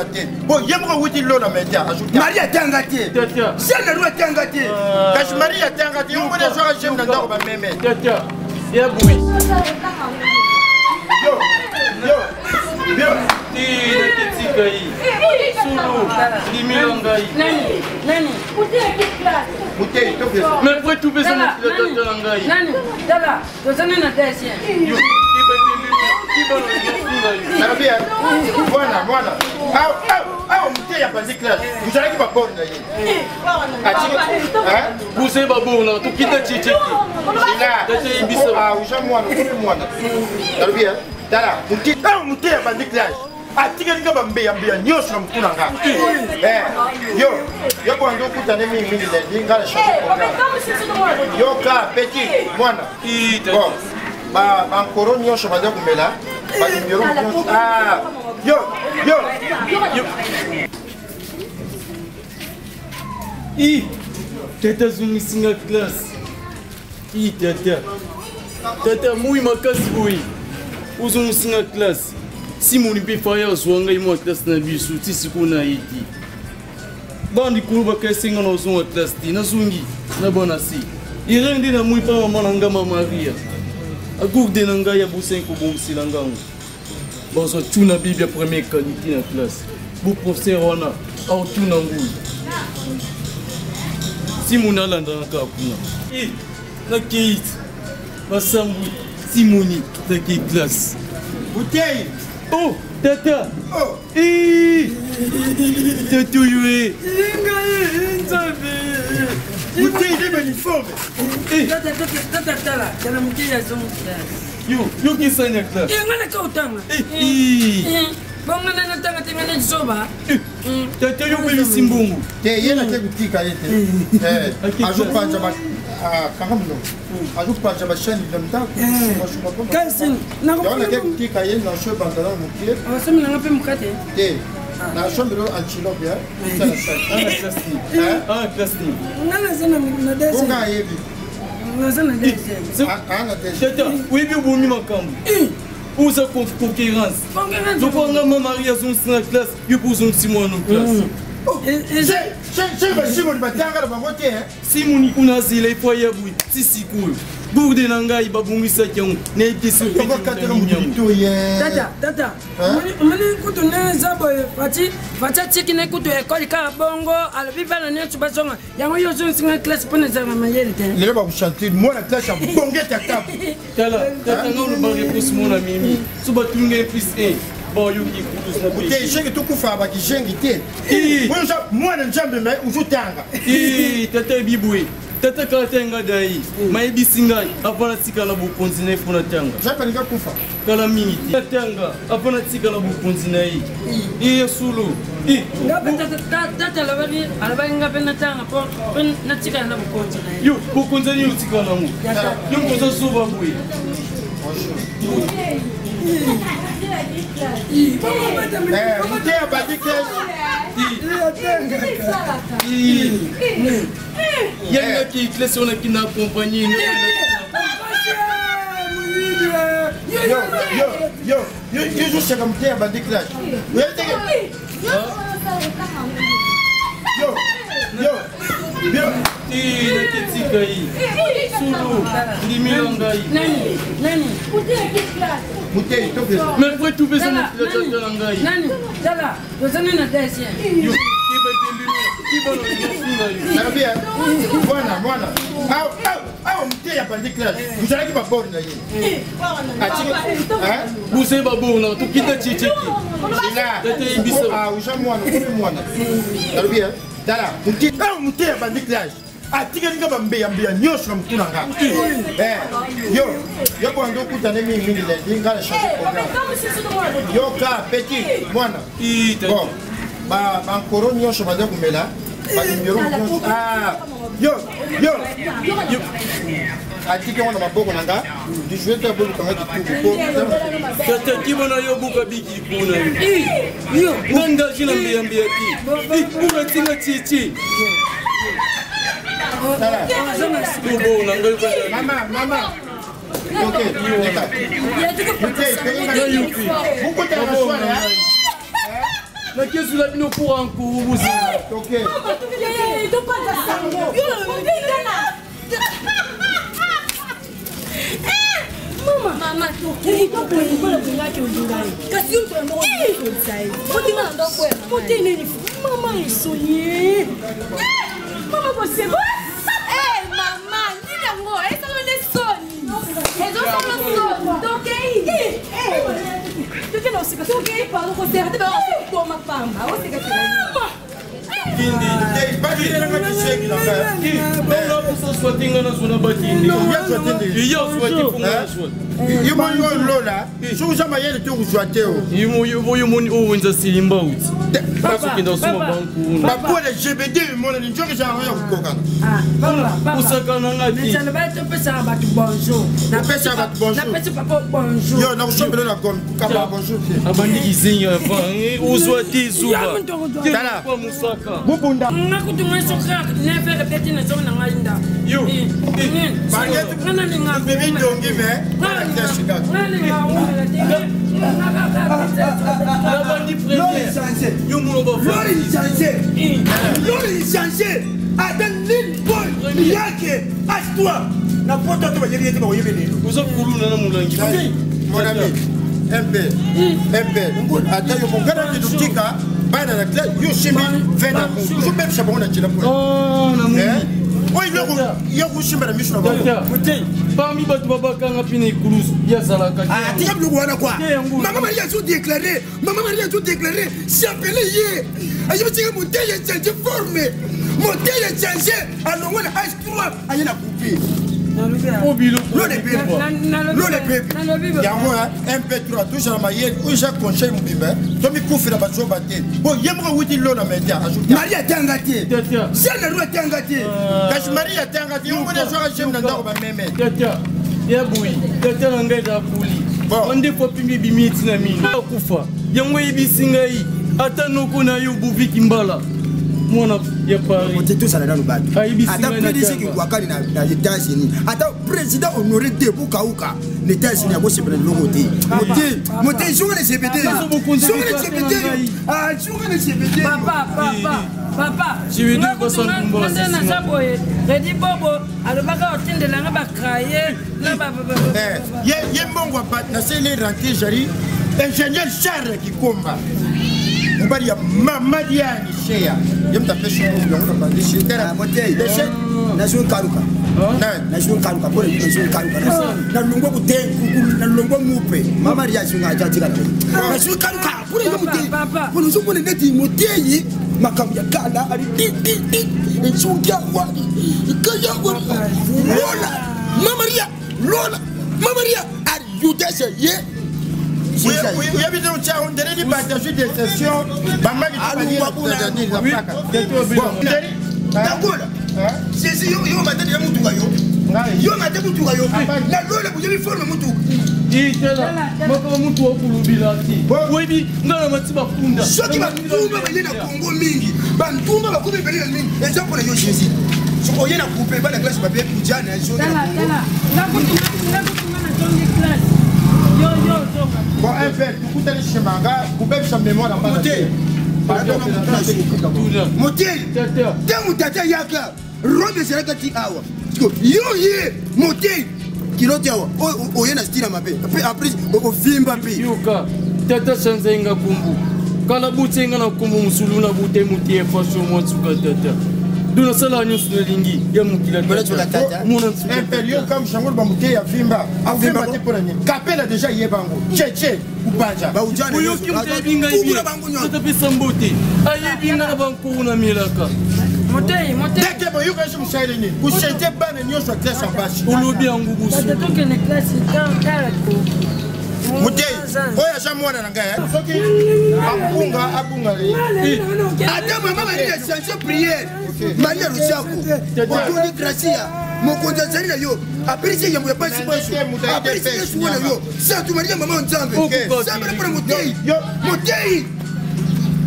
zoba te bo ye moko awuti lola media marie atanga te jeune anu atanga te kasi marie atanga te yo moni azwaka jeme na ndako bameme ya boye yo yo yo naketika ye solo ndimela ngai mais après tout pesa mokila tata na ngai tozana na deuxième nalobi mwana mwana awa moteyi abandi classe ozalaki babord na ye buse babord na tokita ceceke oza mwana okomi mwana nalobi tala awa moteyi abandi classe atikali nga bambeyambeya nyonso na motu na nga eh, yo yo bwanda okutane mingimingi lendi nga na change programme yoka petit mwana bon bankoro nyonso baza komela banimero nyonso ah, yo yo i tata azongisi nga classe i tata tata moi makasi boye ozongisi nga classe simoni mpe faya azwa ngai mwa classe na biso ti sikoyo na ye te bana likolo bakasi nga nazonga classe te nazongi na bana se irene nde namoi mpa mama na nga ma maria agourde na ngai abosani kobongisela ngango bazwa tuna bibi ya première qualité na classe bo professeur wana aotuna ngulu simoni alandaka kaka kuna e nakei basambwi simoni nakei classe butei oh tata oh. Tata oyo e ngai nzambe butei nde baniforme tata tala tala moke ya zongo classe yo yokisani ya classe ngai naka otanga bongo nani otanga te ngai zoba tata yo obebisi mbongo te ye nake kotika ye te azopanza kanga monoko azopanza bachaine na ndako kasi nake kotika ye na so ebanda na moke osomi nanga mpe mokate te na sombelo antilope nga naza na ayebi naza na tata oyebi obomi makambo oza concurrence lokola nga ma marie azongisi na classe yo mpe ozongisi mwana classe simoni batanga na bango te simoni kuna azela epo aya boye ti sikoyo burde na ngai babongisaki yango nayebisitata tata omoni kutu nde eza boye fati fati atiki ne kutu ekole kaka bongo alobi bana nyonso bazonga yango yo ozongisinga classe mpo nazalaka mayele te lelo bakochantire mwana classe ya bongete ya tabu tala tata nga oloba réponse mona mimi so batunga plus 1 bayoki te shenge tokufa bakijengi te oyo mwana nzambe me ozotanga tata ebi boye tata kala te nga dai mayebisi ngai avant natika na bokonzi na ye mpo natanga nzambe alingi akufa kala mingi te atanga avant natika na bokonzi na ye iye solo tata alobaki nga mpe natanga mpo natikala na bokonzi na ye yo bokonzi nini otikala nango yo moto oza zoba boye moteya bandi classe yangaki classe wana kina accompagne yo yo yo yo yo ezoseka moteya bandi classe oyebi teke yo yo yo naketika ye solo ndimela ngai moteyi mais après tout pesa mokila tata na ngai tozana na deuxième nalobi mwana mwana awa moteyi abandi classe ozalaki babord na ye buse babord na tokita ceceke oza mwana okomi mwana nalobi tala awa moteyi abandi classe atikali nga bambeyambeya nyonso na motu na nga eh, yo yo bwanda okutane mingimingi lendi nga na change programme yoka petit mwana bon bankoro nyonso baza komela banimero nyonso ah, yo yo atiki yango na maboko na nga dijoue te abolukanga kituku po tata kibona yo buka biki kuna yo nga ngaji na mbiyambiya ti buka tinga chichi Mama, mama. Ok, leka. Nakezula bino cour en cour bozela. Topanza sango. Mama, tokei tokola olingaki olinga ye, kasi yo moto na moko okolisa ye otinga na ndako ya mote nini. Mama, esoni mama koseko. Mama, nini yango esala nde soni, ezosala soni. Tokei, tokei na oseka, tokei. Pardon, koseka te, bakoma pamba oseka te. Swati nga nazwa batindi. Iya, swati mpo nga nazwa. Yo moni oyo lola, soki oza mayele te, okozwa te. O oyo moni oyo wenza silimba uti bazokenda kosoma bankuna. Bapole gbd emonani nzoki ezalaka ya kokokana. Kosaka na nga te. Mesana baya, topesaka bato bonjour. Opesaka bato bonjour. Napesi papa bonjour. Yo nakosombelo na gomme kokaba bonjour te. Abandi kizengi avant ozwa te zuba. Tala. Kwa mosaka. Bubunda. Nga kutu ngai soki 9 heures ebeti, nazongi na ngai ndako. Yo. Nga nalinga. Bebe dongi me kaka. Nalinga umela te. Nabandi première, yo mona. Lori change, lori change, ata nini boy yake H3 na poto to bayebi ye te, bakoyebi lelo. Oza kuluna na molangi. Mon ami mp mp, ata yo mongana te, totika bana na classe, yo osimbi 20 na ozobebisa bango na nzela mpona oyo yo kosimba na miso na bango. Parmi bato babakanga mpe na ekulusu, ye azalaka. Atika biloko wana kwa. Te yango. Mama Maria azo déclaré, mama Maria azo déclaré, chapele ye ayebi tika moteyi echange forme, moteyi echange, alongwa na H3 aye na coupe. O biloko. Lole pepe, lole pepe. Yango mp3 tozala mayele, oyo eza conseil mobimba, tomikufela bazoba te. Bo ye moko awuti lola media. Marie atanga te. Tata. Jeune ro atanga te. Kasi Marie atanga te, yo moni azwaka jeme na ndako bameme. Tata ya boyi, tata na ngai eza poli. Bon. Bandeko pimbi ebimi eti na mino akufa yango eyebisi ngai ata noko na yo Buviki Mbala, mwana ya Paris. Te, tozala nano bato. Ayebisi Ata ngai na PDG tanga. Kikwakani na États-Unis, ata président Honoré Debu Kauka na États-Unis akosepela liloko te. Mote mote, zonga na CPT, Bokonzi zonga na kaka CPT. na ngai. Ah, zonga na CPT. Papa, papa, papa. J'ai vu deux personnes kumba. Nde naza boye, Redi Bobo alobaka otindelanga bacraye na Ye mbongo naseli rentre jari ingénieur Charles Kikomba, mobali ya mama Diani Sheya, ye moto apesi mbongo yango na bandisi. Motei, nazwi kaluka, nazwi kaluka mpona nazwi kaluka, nalongwa kute, nalongwa mupe mama ria azwi nga atika na nazwi kaluka mpona yo motei. Papa. Mpona ozomona neti motei makambo ya kala ali di di di ezongi awa ekayawa lola mama ria, lola mama ria ali yudese ye. Oyebi te otya ondele libata, azwi déception bamaki. Alungwa kuna. Tangola sesi yo, yo matete ya mutuka yo, yo mate mutuka yo na lola boyebi forme mutuka. Itela makambo mutu akulubila te, oyebi ngai na mati bapunda. Soki bantumba baye na Kongo mingi, bantumba bakomi ebele na mingi, eza mpona yo Jésus. Soki oye na coupe bana classe babe kujana ezongi na Tala. Kongo. Tala, ngakutunga nazongi classe, yo yo ozonga. Bon, mp tokutani nsima nga kobebisa mémoire na bana te. Tuna. Motei. Tata. Ntango tata yaka robe ezalaka ti awa. Siko, yo ye motei kilote awa oye na style ya mabe mpe apres ovimba mpe. Yoka tata, chanze nga kombo kala, butie nga na kombo mosulu na bute motie faso mwa nsuka tata do nasalaka nyonso nalingi ya mokili. Mwana nsuka tata. Mwana nsuka. Mp yo kamisa yango loba mote ya vimba, avimba te mpona nini? Kapela deja yebango cheche kubanja. Baujana. Oyoki moto ayebi ngai Kubula bien. bango nyonso. Tata pesa mbote, ayebi nga na bankuru na mielaka. Motei, motei. Teke boyokasi mosali nini kusente bana nyonso ya classe ya basi. Olobi yango Tata, bosolo. tokende classe tala. Motei oyo aza mwana na ngai, soki abunga abunga le. Ata mama Maria change prière, Maria Lusako otuni gracia, mokonzi azali na yo, apelisi yambo ya basi baso, apelisi Yesu wana yo santu Maria mama Nzambe, sambela mpona motei, motei.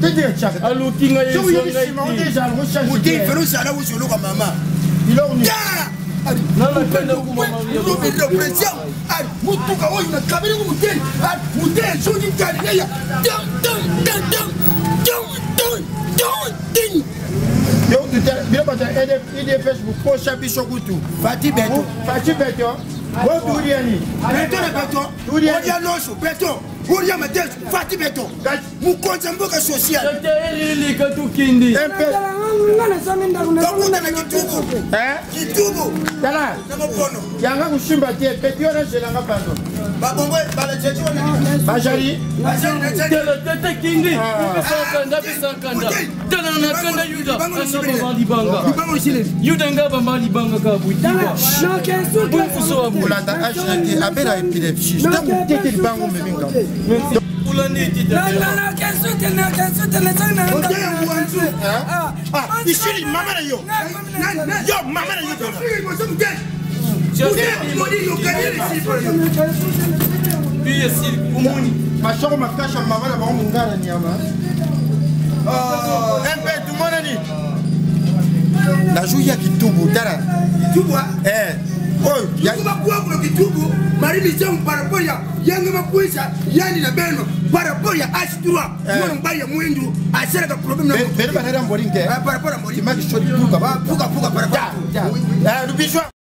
Tete ya tiaka. Aluki ngai. Soki oyebi Ezwa nsima ngai te. odeja Motei ochange. felo ozala ozoloka mama. Biloko nini? Mutuka oyo nakabeli ngo motei, motei ezongi galileya. Tin Yo kutu bino bato ya idps bokosa biso kutu. Fati beto. Fati beto. Botulia nini? Beto na beto. Olia loso beto. Olia mateso Fati beto. Mokonzi ya mboka social. Eleka tokende. Tokuta na kitubu. Kitubu. Tala. Na mokono. Yanga kushimba te peti wana zelanga pardon. Babongo balajeji wana. Bajali. Tala tata kende. Apesa apesa kanda. Tala na kanda Yuda. Anga libanga. Yuda nga bamba libanga ka buyiba. Kolanda age na te abela épilepsie. Ntango tete libanga omemi ngambo. Isili mama na yo. Yo mama na yo. Mashoko makasha mama na bango mongala nyama. Mpe tumonani. Nazoya kitubu tala. Kitubu eh oyo bakwakulo kitubu mari misango par rapport ya yange makwisa yani na beno par rapport ya H3 mwana mobali ya mwindu asalaka problème na beno banari ya mbolingi te par rapport ya mbolingi timaki shodi puka puka puka par rapport ya lubizwa.